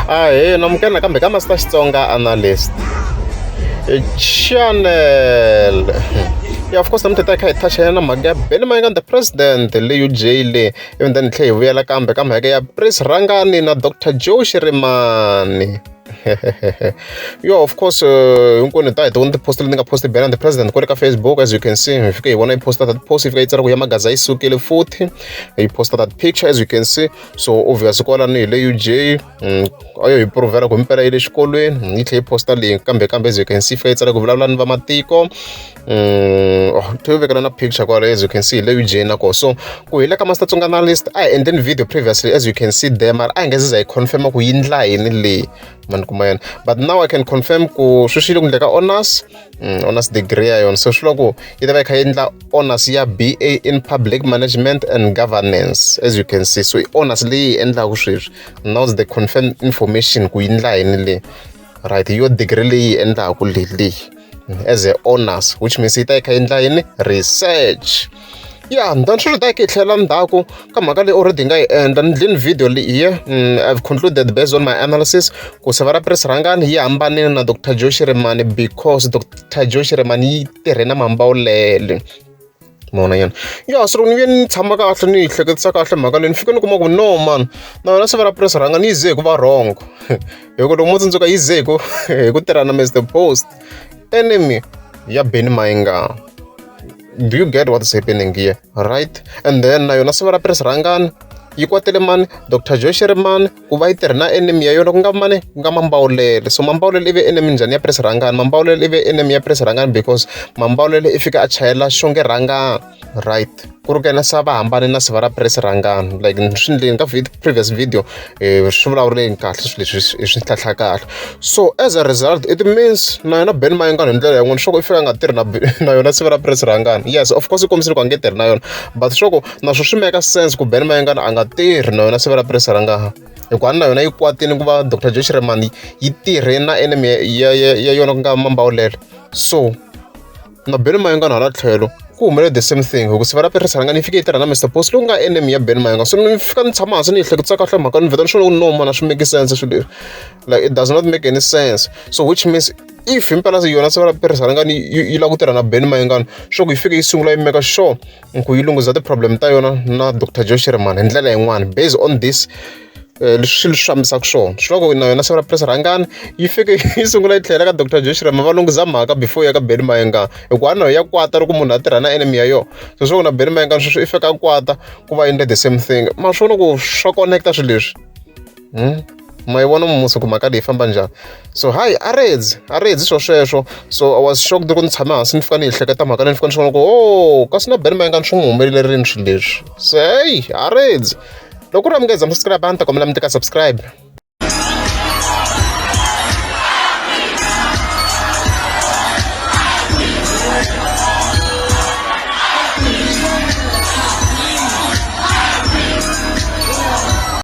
Ahee, namukela nakambe ka Master Xitsonga Analyst Channel. Yeah, of course namuntlha hi ta hi kha hi touch na mhaka ya Benny Mayengani the president le UJ le, ivi then hi tlhela hi vuyela kambe ka mhaka ya Prince Rhangani na Dr Joe Shirimani. Yo, of course, hinkwenu hi ta hi ti vona ti-post leti nga post Benny the president kwale ka Facebook. As you can see, hi fike hi vona yi posta that post, yi fika yi tsala ku ya Magaza yi sukile futhi, yi posta that picture, as you can see. So obvious kwalano hi le UJ, a yo hi provela ku himpela yi le xikolweni. Yi tlhela yi posta leyi kambe kambe, as you can see, fika yi tsala ku vulavula ni vamatiko. Oh, tlhela yi vekela na picture kwala, as you can see, hi le UJ na koho. So ku hi le ka Master Tsonga Analyst, a hi endleni video previously, as you can see there, mara a hi nge ze hi confirma ku yi ndla yini leyi mani kuma yena, but now I can confirm ku sweswi yi le ku ndleka honors, honors degree ya yona. So swi vula ku yi ta va yi kha yi endla honors ya BA in public management and governance, as you can see. So i honors leyi yi endlaku sweswi. Now is the confirmed information ku yi ndla yini leyi, right? Hi yo degree leyi yi endlaku leyi leyi as a honors, which means yi ta yi kha yi endla yini? Research. Yeah, then sweswi ta hi tlhela ndzhaku ka mhaka leyi already hi nga yi endla ni ndleni video leyi here. I've concluded based on my analysis ku sava ra Prince Rhangani yi hambanile na Dr Joe Shirimani because Dr Joe Shirimani yi tirhe na Mambawulele mona yena. Ya, so loko ni vuye ni tshama kahle, ni yi hleketisa kahle mhaka leyi, ni fike ni kuma ku no man, na yona sava ra Prince Rhangani yi ze hi ku va wrong, hi ku loko mo tsundzuka yi ze hi ku tirha na Mr Post, enemy ya Benny Mayengani. Do you get what is happening here, right? And then na yona siva ra Prince Rhangani yi kwatele mani? Dr Joe Shirimani, ku va yi tirha na enemy ya yona, ku nga mani? Ku nga Mambawulele. So Mambawulele i ve enemy njhani ya Prince Rhangani? Mambawulele i ve enemy ya Prince Rhangani because Mambawulele i fika a chayela Xonge Rhangani, right? Ku ri ku yena se va hambane na siva ra Prince Rhangani. Like swi ndleni ka previous video, swi vulavuleni kahle swilo leswi hi swi tlhantlha kahle. So as a result, it means na yona Benny Mayengani hi ndlela yin'wana swa ku i fika a nga tirhi na yona siva ra Prince Rhangani. Yes, of course, i kombisile ku a nge tirhi na yona, but swa ku na swo swi make sense ku Benny Mayengani a nga tirhi na yona siva ra Prince Rhangani, hikuva na yona yi kwatile ku va Dr Joe Shirimani yi tirhe na enemy ya yona, ku nga Mambawulele. So na Benny Mayengani hala tlhelo ku humelele the same thing, hi ku siva ra Prince Rhangani yi fike yi tirha na Mr Post, lowu nga enemy ya Benny Mayengani. So ni fika ni tshama hansi, ni yi hleketisa kahle mhaka, ni vheta ni swona ku no mana, swi make sense swilo leswi. Like, it does not make any sense. So which means if himpela yona siva ra Prince Rhangani yi lava ku tirha na Benny Mayengani, swa ku yi fike yi sungula yi make sure ku yi lunghiza ti-problem ta yona na Dr Joe Shirimani hi ndlela yin'wani, based on this, leswi swilo swi fambisaka swona. Swi vula ku na yona siva ra Prince Rhangani yi fike yi sungula yi tlhela ka Dr Joe Shirimani, va lunghiza mhaka before ya ka Benny Mayengani, hikuva na ya kwata loko munhu a tirha na enemy ya yona. So swi ku na Benny Mayengani sweswi i fika a kwata ku va endle the same thing. Ma swi vona ku swa connecta swilo leswi? Ma yi vona musi ku mhaka leyi famba njhani? So hayi, a redzi a redzi swo sweswo. So I was shocked loko ni tshame hansi, ni fika ni yi hleketa mhaka leyi, ni fika ni swi vona ku oh, kasi na Benny Mayengani swi n'wi humelele rini swilo leswi? Se hey, a redzi. Loko ku ri amukeza, subscribe, a ni ta kombela mi tika subscribe.